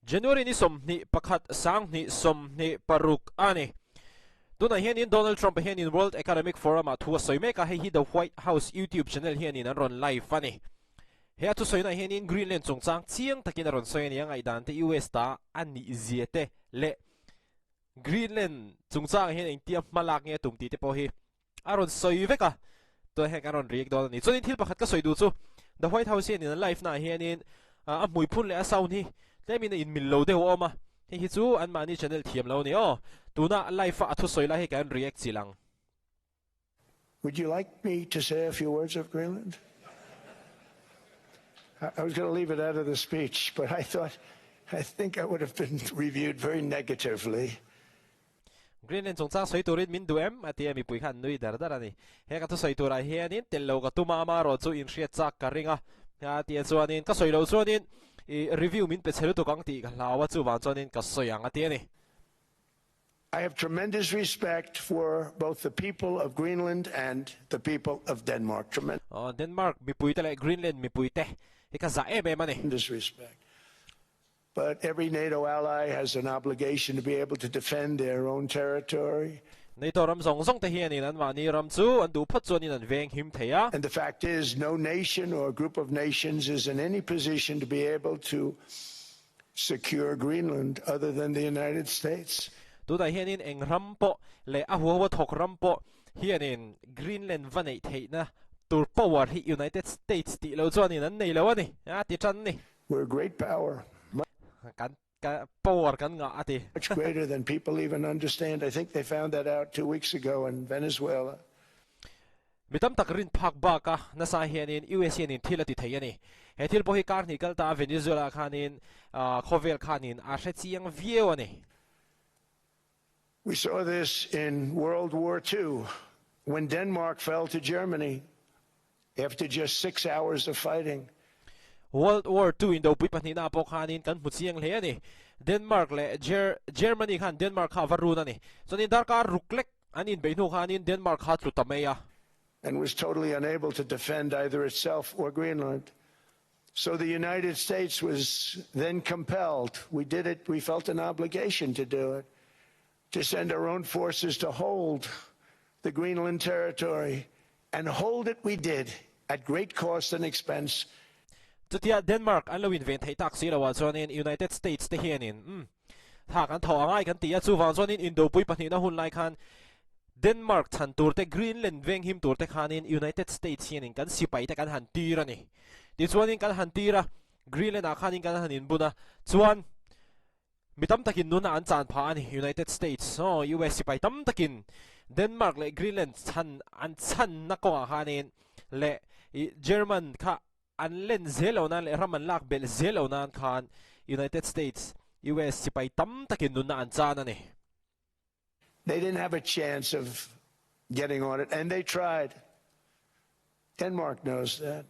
January ni 21 2026 a ni. Tunah hianin Donald Trump hianin World Economic Forum ah thu a sawi mek a, hei hi The White House YouTube channel hianin an rawn live a ni. He a thusawina hianin Greenland chungchang chiang takin a rawn sawi a ni a, ngaihdan te US ta a nih zia te leh Greenland chungchangah hian engtia hma lak nge a tum tih te pawh hi a rawn sawi vek a, tunah hian kan rawn react dawn a ni. Chuanin thil pakhat ka sawi duh chu The White House hianin an live naah hianin a hmui phun leh a sound hi tlemin a inmil lo deuh a awm a, hei hi chu anmahni channel thiam lo a ni aw. Tuna live a a thusawi lai hi kan react chilh ang. Would you like me to say a few words of Greenland? I was going to leave it out of the speech, but I thought I think I would have been reviewed very negatively. Greenland chungchang sawi turin min duh em? a ti a, mipui khan nui dar dar a ni. He ka thusawi turah hianin tel lo ka tum a, amaherawh chu inhriat chak ka ring a, a ti a chuanin ka sawi loh chuanin i review min pe chhe lutuk ang tih ka hlau a, chuvang chuanin ka sawi ang a ti a ni. I have tremendous respect for both the people of Greenland and the people of Denmark. Tremendous. Denmark mipuite leh Greenland mipuite hi ka zah em em a ni. Respect. But every NATO ally has an obligation to be able to defend their own territory. NATO ram zawng zawng te hianin anmahni ram chu an duh phawt chuanin an veng him thei a. And the fact is, no nation or group of nations is in any position to be able to secure Greenland other than the United States. Tunah hianin eng ram pawh leh a huaua thawk ram pawh hianin Greenland va neih theihna tur power hi United States tih lo chuanin an nei lo a ni, a ti tan ni. We're a great power. Kan ka power kan ngah a ti. Much greater than people even understand. I think they found that out two weeks ago in Venezuela. Mi tam tak rin phak bak a nasa hianin US hianin thil a ti thei a ni. He thil pawh hi kar hnih kal ta Venezuela khanin khawvel khanin a hre chiang viau a ni. We saw this in World War II when Denmark fell to Germany after just six hours of fighting. World War II indopui pahnihna pawh khanin kan hmu chiang hle a ni. Denmark leh Germany khan Denmark kha a va run a ni. Chuanin darkar ruk lek an inbeih hnu khanin Denmark kha tlu ta mai a. And was totally unable to defend either itself or Greenland. So the United States was then compelled, we did it, we felt an obligation to do it, to send our own forces to hold the Greenland territory. And hold it we did, at great cost and expense. Chutia Denmark an lo inven theih tak si loah chuanin United States te hianin umm tha kan thawh angai kan ti a, chuvang chuanin Indopui pahnihna hun lai khan Denmark chhan tur te Greenland venghim tur te khanin United States hianin kan sipai te kan han tir a ni. Tichuanin kan han tir a, Greenland ah khanin kan han inbun a, chuan Mi tam takin nuna an chan phah a ni. United States, aw, US sipai tam takin Denmark leh Greenland chhan an chhanna kawngah khanin leh i German kha an len zel lo nan leh ram an lak belh zel lo nan khan United States, US sipai tam takin nunna an chan a ni. They didn't have a chance of getting on it and they tried. Denmark knows that.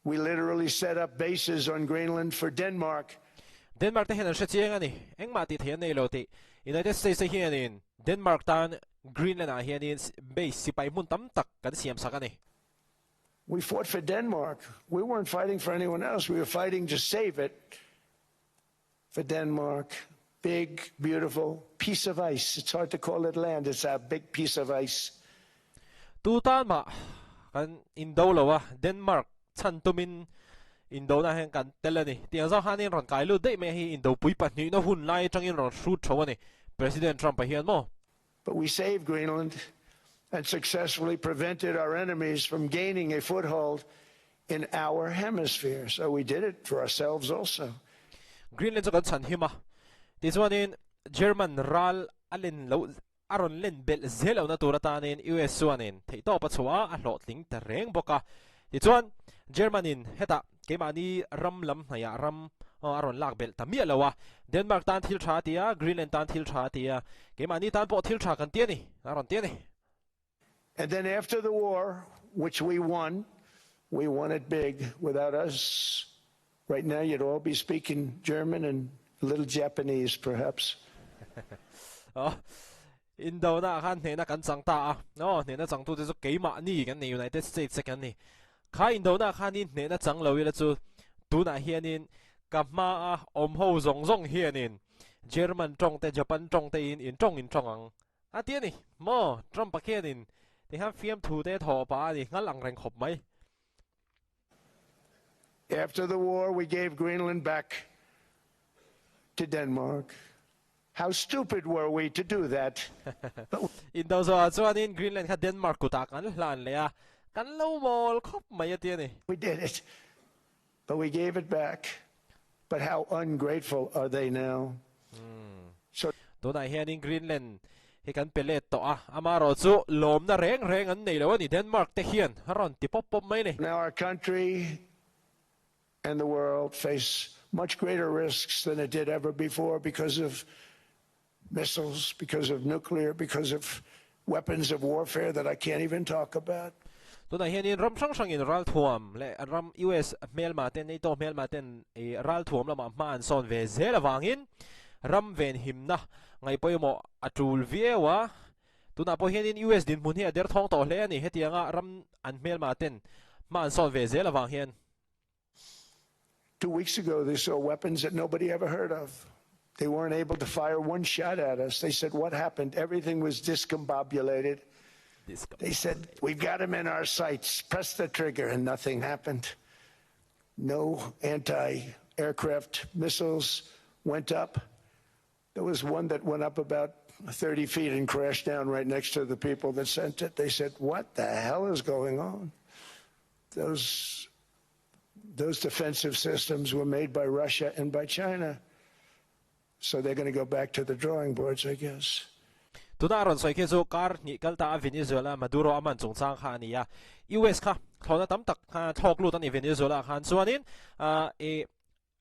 We literally set up bases on Greenland for Denmark. Denmark te hian an hre chiang a ni. Engmah tih theih an nei lo tih. United States te hianin Denmark tan Greenland ah hianin base sipai hmun tam tak kan siam sak a ni. We fought for Denmark. We weren't fighting for anyone else. We were fighting to save it for Denmark. Big, beautiful piece of ice. It's hard to call it land. It's a big piece of ice. Tu tan mah kan indo lo a, Denmark chhan tumin indona hian kan tel a ni. Tiang zawng khanin rawn kai lut daih mai hi indopui pahnihna hun lai atangin rawn hrut tho a ni President Trump-a hian maw? But we saved Greenland and successfully prevented our enemies from gaining a foothold in our hemisphere. So we did it for ourselves also. Greenland chu kan chhan him a, tichuanin German ral a len loh a rawn len belh zel lohna tur atanin US chuanin theihtawp a chhuah a, a hlawhtling ta reng bawk a. Tichuan German-in hetah Keimahni ram lam hnaihah ram a rawn lak belh ta miah lo a, Denmark tan thil tha a ti a, Greenland tan thil tha a ti a, keimahni tan pawh thil tha kan ti a ni, a rawn ti a ni. And then after the war, which we won, we won it big, without us right now you'd all be speaking German and a little Japanese perhaps. Indona ah khan hnehna kan chang ta a, aw hnehna changtute chu keimahni kan ni, United States te kan ni. Kha indona ah khanin hnehna chang lo ila chu tunah hianin Ka hma a awm ho zawng zawng hianin German tawng te Japan tawng te in in tawng in tawng ang a ti a ni maw? Trump-a khianin tikhan fiamthu te thawh pah a ni nghal ang reng khawp mai. After the war we gave Greenland back to Denmark. How stupid were we to do that? But. Indo zawhah chuanin Greenland kha Denmark kutah kan hlan leh a, kan lo mawl khawp mai a ti a ni. We did it. But we gave it back. But how ungrateful are they now? So. Tunah hianin Greenland hi kan pe let tawh a, amaherawhchu lawmna reng reng an nei lo a ni, Denmark te hian a rawn ti pawp pawp mai a ni. Now our country and the world face much greater risks than it did ever before because of missiles, because of nuclear, because of weapons of warfare that I can't even talk about. Tunah hianin ram hrang hrangin ralthuam leh ram US hmelma te, NATO hmelma ten ralthuam lamah hma an sawn ve zel avangin ram venhimna ngaihpawimawh a tul viau a. Tunah pawh hianin US dinhmun hi a derthawng tawh hle a ni, hetianga ram an hmelma ten hma an sawn ve zel avang hian. 2 weeks ago they saw weapons that nobody ever heard of. They weren't able to fire one shot at us. They said, What happened? Everything was discombobulated. They said, We've got him in our sights. Press the trigger, and nothing happened. No anti aircraft missiles went up. There was one that went up about 30 feet and crashed down right next to the people that sent it. They said, What the hell is going on? Those, those defensive systems were made by Russia and by China. So they're going to go back to the drawing boards, I guess. Tuna a rawn sawi khi chu kar hnih kal ta a Venezuela Maduro a man chungchang kha a ni a. US kha thlawhna tam tak kha thlawk lut a ni Venezuela khan chuanin i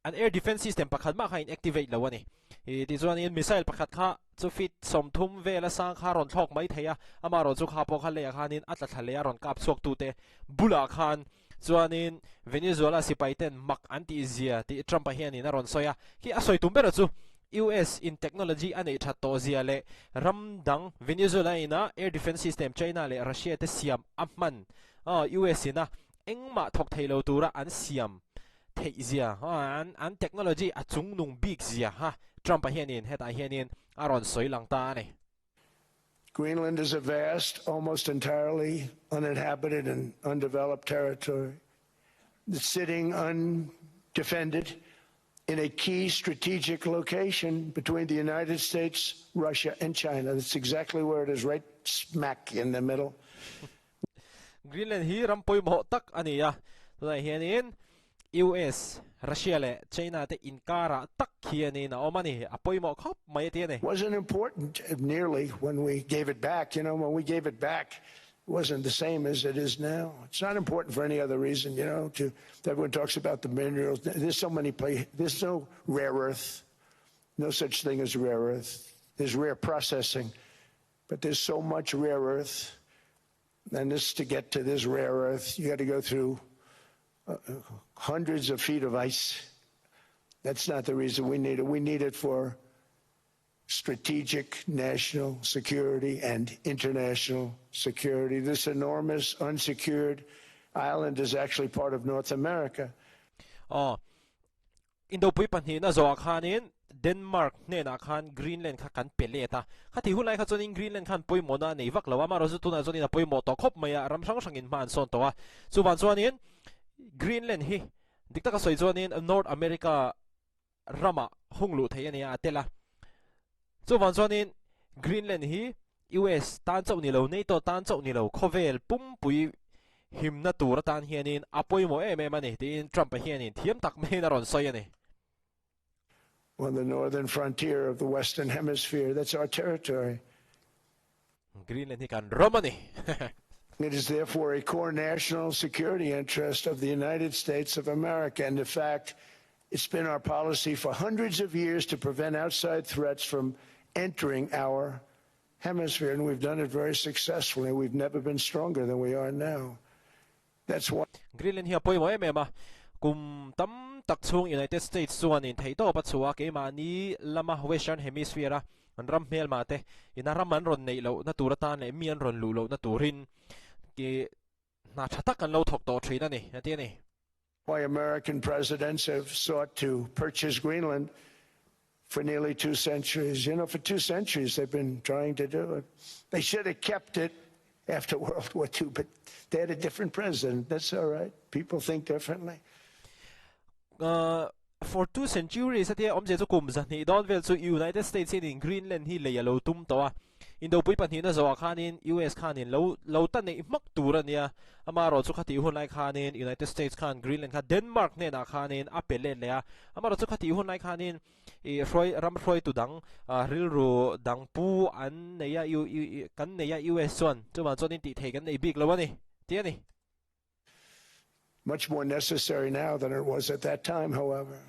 An air defence system pakhat mah kha in activate lo a ni. I tichuanin missile pakhat kha chu feet 30 vel a sang kha a rawn thlawk mai thei a, amaherawh chu kha pawh kha leiah khanin a tla thla leh a rawn kap chhuak tute bulah khan chuanin Venezuela sipai ten mak an tih zia tih Trump-a hianin a rawn sawi a. Khi a sawi tum ber chu US in technology a neih that tawh zia leh ram dang Venezuela ina air defence system China leh Russia te siam a hman US ina engmah thawk thei lo tura an siam theih zia an an technology a chungnung bik zia ha Trump-a hianin hetah hianin a rawn sawi lang ta a ni. Greenland is a vast, almost entirely uninhabited and undeveloped territory that's sitting undefended in a key strategic location between the United States, Russia, and China. That's exactly where it is, right smack in the middle. Greenland hi ram pawimawh tak a ni a, tunah hianin US, Russia leh China te inkarah tak hianin a awm a ni, a pawimawh khawp mai a ti a ni. Wasn't important nearly when we gave it back, you know, when we gave it back it wasn't the same as it is now. It's not important for any other reason, you know, to everyone talks about the minerals, there's so many places, there's no rare earth, no such thing as rare earth, there's rare processing, but there's so much rare earth. And this to get to this rare earth, you got to go through uh, hundreds of feet of ice. That's not the reason we need it. We need it for strategic national security and international security. This enormous unsecured island is actually part of North America. Oh, Indopui pahnihna zawhah khanin Denmark hnenah khan Greenland kha kan pe let a. Khati hun lai kha chuanin Greenland khan pawimawhna a nei vak lo a, amaherawhchu tunah chuanin a pawimawh tawh khawp mai a, ram hrang hrangin hma an sawn tawh a. Chuvang chuanin Greenland hi dik taka sawi chuanin North America ramah hung luh theih a ni a, a tel a. Chuvang chuanin Greenland hi US tan chauh ni lo, NATO tan chauh ni lo, khawvel pumpui himna tur atan hianin a pawimawh em em a ni, tiin Trump-a hianin thiam tak maiin a rawn sawi a ni. On the northern frontier of the western hemisphere, that's our territory. Greenland hi kan ram a ni. It is therefore a core national security interest of the United States of America, and in fact, it's been our policy for hundreds of years to prevent outside threats from entering our hemisphere, and we've done it very successfully. We've never been stronger than we are now. That's why. Greenland hi a pawimawh em em a, kum tam tak chhung United States chuanin theihtawp a chhuah a, keimahni lama Western Hemisphere a an ram hmelma te ina ram an rawn neih lohna tur atan leh mi an rawn luh lohna turin hna tha tak an lo thawk tawh thin a ni, a ti a ni. Why American presidents have sought to purchase Greenland for nearly two centuries. You know, for two centuries they've been trying to do it. They should have kept it after World War II, but they had a different president. That's all right. People think differently. Uh, for two centuries atia awmzia chu kum 200 dawn vel chu United States hianin Greenland hi lei a lo tum tawh a, Indopui pahnihna zawhah khanin US khanin lo lo ta neih hmak tur a nia, amaherawh chu khatih hun lai khanin United States khan Greenland kha Denmark hnenah khanin a pe let leh a, amaherawh chu khatih hun lai khanin ih hruai ram hruaitu dang rilru dang pu an nei a kan nei a US chuan chuvang chuanin tih thei kan nei bik lo a ni tih a ni. Much more necessary now than it was at that time, however.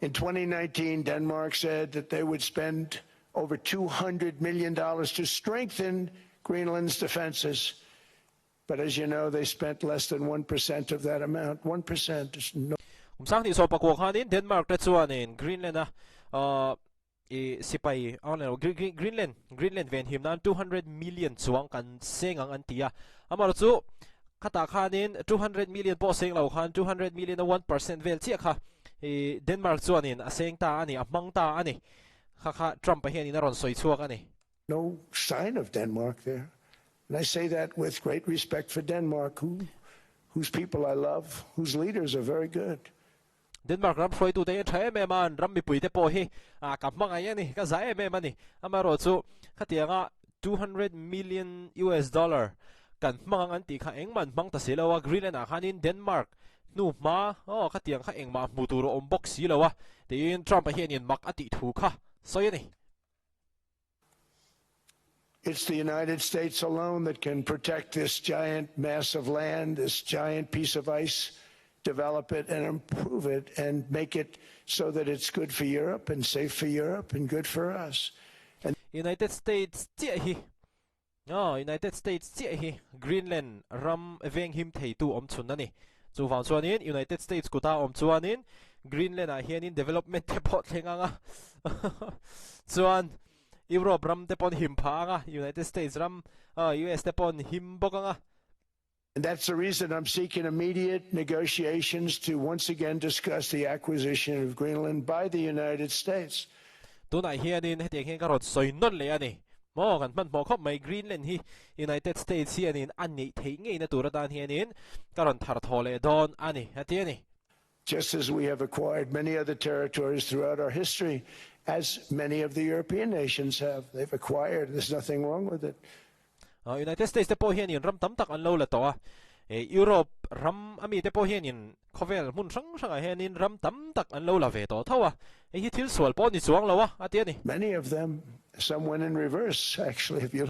In 2019, Denmark said that they would spend over $200 million to strengthen Greenland's defenses. But as you know, they spent less than 1% of that amount. 1% is no. Kum 2019 khanin Denmark te chuanin Greenland a uh, i sipai a lo Greenland Greenland ven him nan 200 million chuang kan seng ang an ti a amaherawh chu khatah khanin 200 million pawh seng lo khan 200 million a 1% vel chiah kha i Denmark chuanin a seng ta a ni a hmang ta a ni kha kha Trump-a hianin a rawn sawi chhuak a ni. No sign of Denmark there and I say that with great respect for Denmark who whose people I love whose leaders are very good. Denmark ram hruaitute hi an tha em em a, an ram mipuite pawh hi ka hmangaih a ni, ka za em em a ni. Amaherawh chu khatianga 200 million US dollar kan hmang ang an tih kha engmah an hmang ta si lo a, Greenland ah khanin Denmark hnu hma aw khatiang kha engmah hmuh tur a awm bawk si lo a, tiin Trump-a hianin mak a tih thu kha sawi a ni. It's the United States alone that can protect this giant mass of land, this giant piece of ice, develop it and improve it and make it so that it's good for Europe and safe for Europe and good for us. And United States chiah hi oh, United States chiah hi Greenland ram veng him theitu awm chhun a ni. Chuvang chuanin United States kuta awm chuanin Greenland ah hianin development te pawh thleng ang a chuan Europe ram te pawn him phah ang a, United States ram, US te pawn him bawk ang a. And that's the reason I'm seeking immediate negotiations to once again discuss the acquisition of Greenland by the United States. Tunah hianin hetiang hian ka rawn sawi nawn leh a ni. Maw kan hmanhmawh khawp mai Greenland hi United States hianin a neih theih ngeina tur atan hianin ka rawn thar thaw leh dawn a ni, a ti a ni. Just as we have acquired many other territories throughout our history, as many of the European nations have. They've acquired, there's nothing wrong with it. United States te pawh hianin ram tam tak an lo la tawh a, Europe ram ami te pawh hianin khawvel hmun hrang hrangah hianin ram tam tak an lo la ve tawh tho a, hei hi thil sual pawh ni chuang lo a, a ti a ni. Many of them, some went in reverse actually if you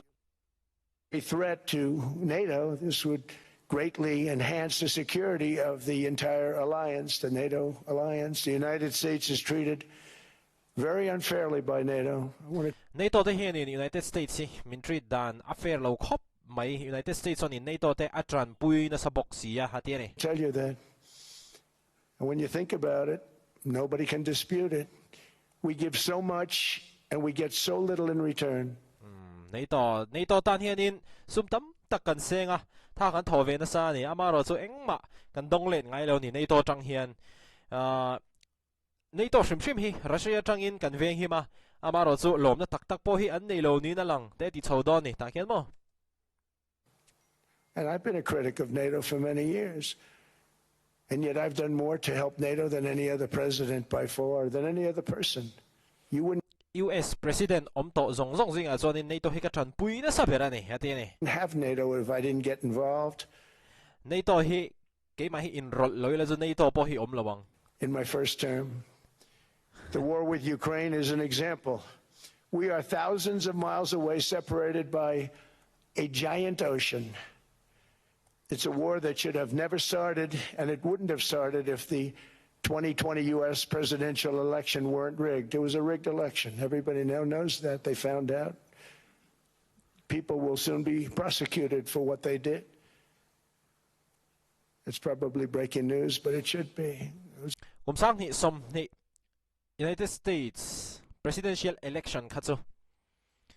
A threat to NATO, this would greatly enhance the security of the entire alliance, the NATO alliance. The United States is treated very unfairly by NATO. NATO te hianin United States hi min treat dan a fair lo khawp mai. United States chuanin NATO te a tanpui nasa bawk si a, a ti a ni. Tell you that. And when you think about it, nobody can dispute it. We give so much and we get so little in return. NATO, NATO tan hianin sum tam tak kan seng a, tha kan thaw ve nasa a ni. Amaherawh chu engmah kan dawng let ngai lo a ni NATO atang hian. NATO hrim hrim hi Russia atangin kan veng him a, amaherawh chu lawmna tak tak pawh hi an nei lo niin a lang te ti chho dawn a ni tah khian maw? And I've been a critic of NATO for many years. And yet I've done more to help NATO than any other president by far, than any other person. You wouldn't US President awm tawh zawng zawng zingah chuanin NATO hi ka tanpui nasa ber a ni, a ti a ni. Have NATO if I didn't get involved. NATO hi keimah hi inrawlh lo ila chu NATO pawh hi awm lo ang. In my first term. The war with Ukraine is an example. We are thousands of miles away separated by a giant ocean. It's a war that should have never started, and it wouldn't have started if the 2020 U.S. presidential election weren't rigged. It was a rigged election. Everybody now knows that. They found out. People will soon be prosecuted for what they did. It's probably breaking news, but it should be. Kum 2020 United States presidential election kha chu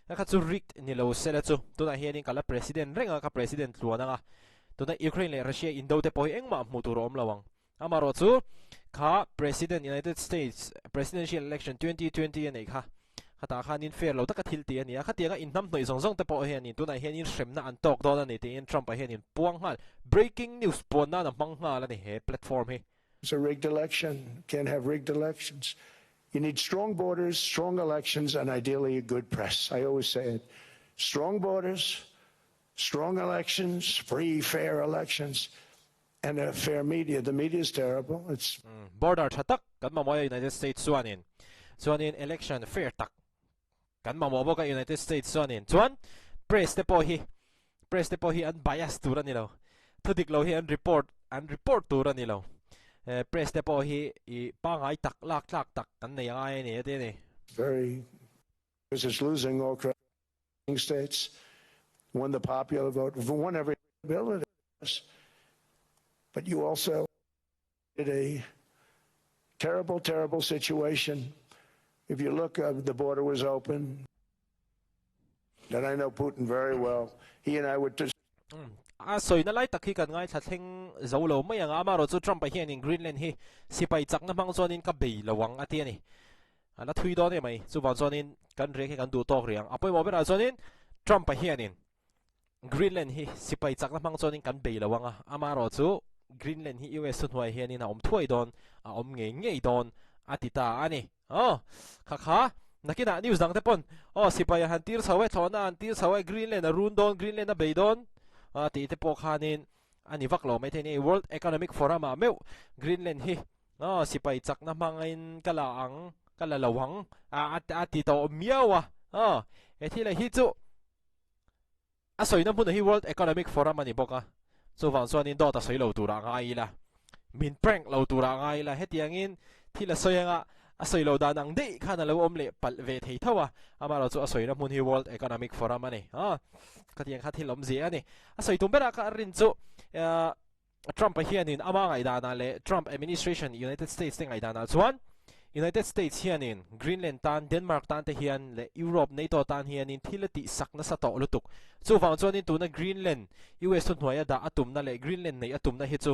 kha chu rigged ni lo sela chu tunah hianin ka la president reng a, ka president tluan anga tuna Ukraine leh Russia indo te pawh hi engmah hmuh tur a awm lo ang. Amarawh chu kha President United States Presidential Election 2020 a neih kha khatah khanin fair lo taka thil tih a ni a, khatianga inhnamhnawih zawng zawng te pawh hianin tunah hianin hremna an tawk dawn a ni tiin Trump-a hianin puang nghal breaking news puan nan a hmang nghal a ni he platform hi. It's a rigged election. Can't have rigged elections. You need strong borders, strong elections, and ideally a good press. I always say it. Strong borders, strong elections, free, fair elections, and a fair media. The media is terrible. It's Border tha tak kan mamawh a United States chuanin chuanin election fair tak kan mamawh bawk a United States chuanin chuan press te pawh hi press te pawh hi an bias tur a ni lo thu dik lo hi an report an report tur a ni lo press te pawh hi i pangai tak lak tlak tak kan nei angai a ni a ti a ni. Very because it's losing all states won the popular vote won every ability but you also did a terrible terrible situation if you look uh, the border was open and I know Putin very well he and I would just A sawina lai tak hi kan ngaithla thleng zo lo mai ang a, amaherawhchu Trump-a hianin Greenland hi sipai chakna hmang chuanin ka bei lo ang a ti a ni. A la thui dawn em mai, chuvang chuanin kan reng hi kan duh tawk rih ang. A pawimawh berah chuanin Trump-a hianin Greenland hi sipai chakna hmang chuanin kan bei lo ang a, amaherawhchu Greenland hi US thuhnuai hianin a awm thuai dawn, a awm ngei ngei dawn a ti ta a ni. Aw, kha kha, nakinah news dang te pawn, aw sipai a han tir chho e, thlawhna a han tir chho e, Greenland a run dawn, Greenland a bei dawn a tih te pawh khanin a ni vak lo maithei ni. World Economic Forum ah meuh Greenland hi aw sipai chakna hmangin ka la ang, ka la lo ang a a ti tawh miau a, aw he thil hi chu a sawina hmunah hi World Economic Forum a ni bawk a, chuvang chuanin dawt a sawi lo turah ngai ila, min prank lo turah ngai ila, hetiangin thil a sawi anga a sawi lo dan ang daih khan a lo awm leh palh ve thei tho a, amaherawh chu a sawina hmun hi World Economic Forum a ni a, khatiang kha thil awmzia a ni. A sawi tum berah kha a rin chu Trump-a hianin ama ngaihdanah leh Trump administration United States te ngaihdanah chuan United States hianin Greenland tan, Denmark tan te hian leh Europe NATO tan hianin thil a tihsak nasa tawh lutuk. Chuvang chuanin tuna Greenland US thuhnuaia dah a tumna leh Greenland neih a tumna hi chu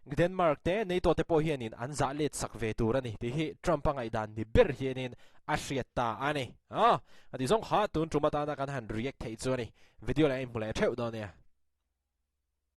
Denmark te NATO te pawh hianin an zah let sak ve tur a ni tih hi Trump-a ngaihdan ni ber hianin a hriat ta a ni. A ti zawng kha tun tum atana kan han react theih chu a ni. Video leh a inhmu leh theuh dawn nia.